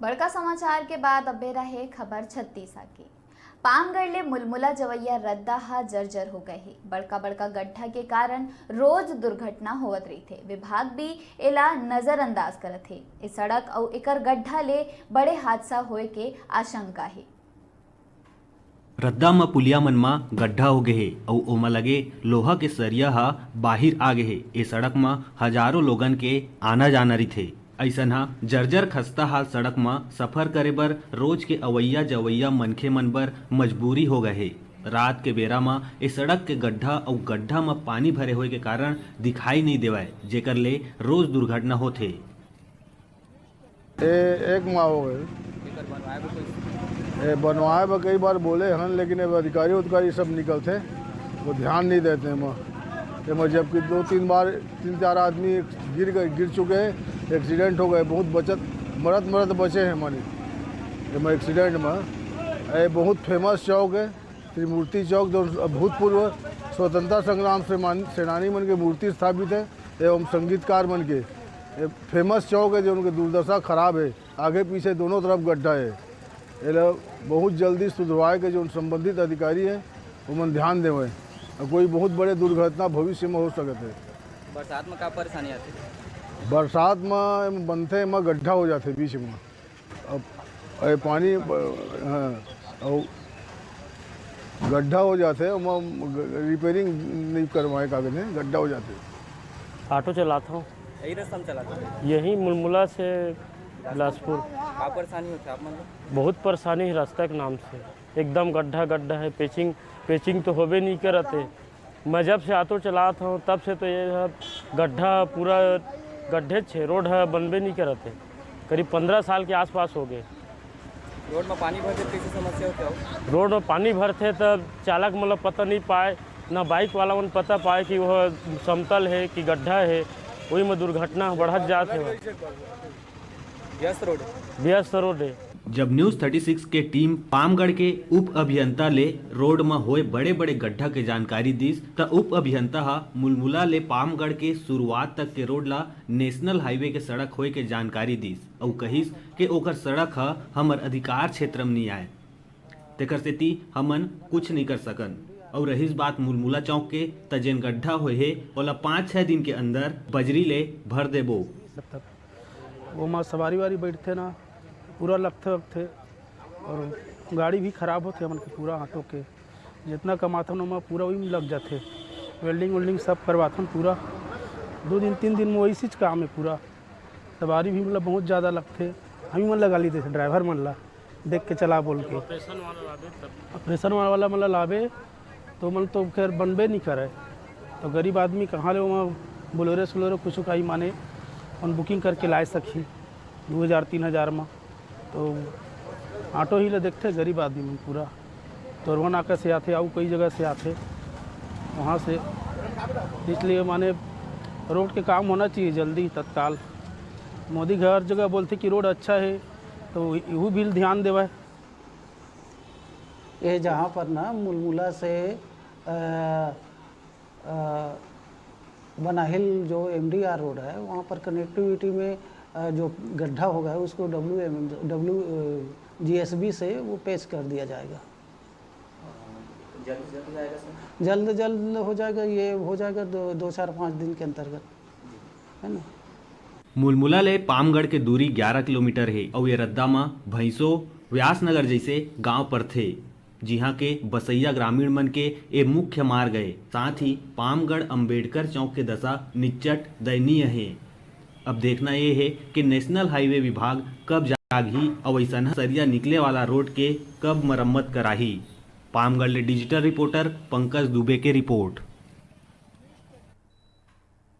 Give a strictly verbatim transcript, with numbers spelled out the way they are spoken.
बड़का समाचार के बाद अब बेरा हे खबर छत्तीस के। पामगढ़ ले मुलमुला जवैया रद्दा ह जर्जर हो गए हे। बड़का बड़का गड्ढा के कारण रोज दुर्घटना होवत रहिथे। विभाग भी एला नजरअंदाज करत हे। ए सड़क अउ एकर गड्ढा ले बड़े हादसा होए के आशंका हे। रद्दा म पुलिया मन म गड्ढा हो गे हे अउ ओमा लगे लोहा के सरिया ह बाहिर आ गे हे। ए सड़क म हजारों लोगन के आना जाना रहिथे। अइसन ह जर्जर खस्ता हाल सड़क म सफर करे बर रोज के अवइया जवइया मनखे मन बर मजबूरी हो गए हे। रात के बेरा म ए सड़क के गड्ढा अउ गड्ढा म पानी भरे होए के कारण दिखाई नइ देवय, जेकर ले रोज दुर्घटना होथे। ए एक माह हो गए। ए बनवाए बर कई बार बोले हन, लेकिन अब अधिकारी उधिकारी सब निकलते, वो ध्यान नहीं देते एमा। एमा जबकि दो तीन बार, तीन चार आदमी गिर गए, गिर चुके हैं, एक्सीडेंट हो गए, बहुत बचत, मरत मरत बचे हैं मानी एमा एक्सीडेंट में। ए बहुत फेमस चौक है त्रिमूर्ति चौक, जो भूतपूर्व स्वतंत्रता संग्राम से मान- सेनानी मन के मूर्ति स्थापित है एवं संगीतकार मन के। ए फेमस चौक है जो उनके दुर्दशा खराब है, आगे पीछे दोनों तरफ गड्ढा है। एला बहुत जल्दी सुधरवाए के जो संबंधित अधिकारी है, ओमन ध्यान देवे और कोई बहुत बड़े दुर्घटना भविष्य में हो सकत है। बरसात में का परेशानी आती है? बरसात में बनते में गड्ढा हो जाते बीच में। अब ए पानी ब- हाँ, और गड्ढा हो जाते, ओमा ग- रिपेयरिंग नहीं करवाए कागज है, गड्ढा हो जाते। ऑटो चलाता हूँ, यही रास्ता में चलाते हैं। यहीं मुलमुला से बिलासपुर। का परेशानी होती है आप मतलब? बहुत परेशानी है रास्ता के नाम से, एकदम गड्ढा गड्ढा है। पेचिंग पेचिंग तो होबे नहीं करत है। मैं जब से ऑटो चलाता हूँ तब से तो ये है गड्ढा, पूरा गड्ढे छे, रोड है बनबे नहीं करत है। करीब पंद्रह साल के आसपास हो गए। रोड में पानी भर के कैसे समस्या होती है? रोड में पानी भरते तब चालक मतलब पता नहीं पाए, ना बाइक वाला मन पता पाए कि वह समतल है कि गड्ढा है, वही में दुर्घटना बढ़त जात है। व्यस्त रोड। व्यस्त रोड है। जब न्यूज थर्टी सिक्स के टीम पामगढ़ के उप अभियंता ले रोड म होए बड़े बड़े गड्ढा के जानकारी दिस, त उप अभियंता ह मुलमुला ले पामगढ़ के शुरुआत तक के रोड ला नेशनल हाईवे के सड़क होए के जानकारी दिस अउ कहिस के ओकर सड़क ह हमर अधिकार क्षेत्र म नी आय, तेकर सेती हमन कुछ नी कर सकन। अउ रहिस बात मुलमुला चौक के, त जेन गड्ढा होए हे ओला पाँच छह दिन के अंदर बजरी ले भर देबो। ओमा सवारी वारी बैठथे ना, पूरा लगथे वगथे। और गाड़ी भी खराब होथे हमन के पूरा ऑटो के। जितना कमाथन ओमा पूरा वही में लग जाथे। वेल्डिंग वेल्डिंग सब करवाथन पूरा। दो दिन तीन दिन में वही चीज काम है पूरा। सवारी भी मतलब बहुत ज़्यादा लगथे। हम ही मन लगा ली देखे ड्राइवर मन ला, देख के चला बोल के। ऑपरेशन वाला वाला मतलब लावे तो मन तो खैर बनबे नहीं करे। तो गरीब आदमी कहाँ ले वहाँ बोलेरो सोलेरो कुछ का ही माने अपन बुकिंग करके लाए सकी दो हज़ार तीन हज़ार में। तो ऑटो ही ले देखते गरीब आदमी मन पूरा तोरवा नाका से आथे, आऊ कई जगह से आथे वहाँ से। इसलिए माने रोड के काम होना चाहिए जल्दी तत्काल। मोदी हर जगह बोलते कि रोड अच्छा है, तो इहू भी ध्यान देवे। ये जहाँ पर ना मुलमुला से अ, अ, बनाहिल जो एमडीआर रोड है, वहाँ पर कनेक्टिविटी में अ, जो गड्ढा होगा, उसको डब्ल्यू एम डब्ल्यू जीएसबी से वो पेच कर दिया जाएगा। जल्द से जल्द हो जाएगा सर? जल्द जल्द हो जाएगा, ये हो जाएगा दो दो चार पाँच दिन के अंतर्गत, है ना। मुलमुला ले पामगढ़ के दूरी ग्यारह किलोमीटर हे अउ ये रद्दा म भैंसो, व्यासनगर जैसे गांव परथे, जिहां के बसैया ग्रामीण मन के ए मुख्य मार्ग ए। साथ ही पामगढ़ अंबेडकर चौक के दशा निच्चट दयनीय हे। अब देखना ये हे कि नेशनल हाईवे विभाग कब जागही अउ अइसन सरिया निकले वाला रोड के कब मरम्मत कराही। पामगढ़ ले डिजिटल रिपोर्टर पंकज दुबे के रिपोर्ट।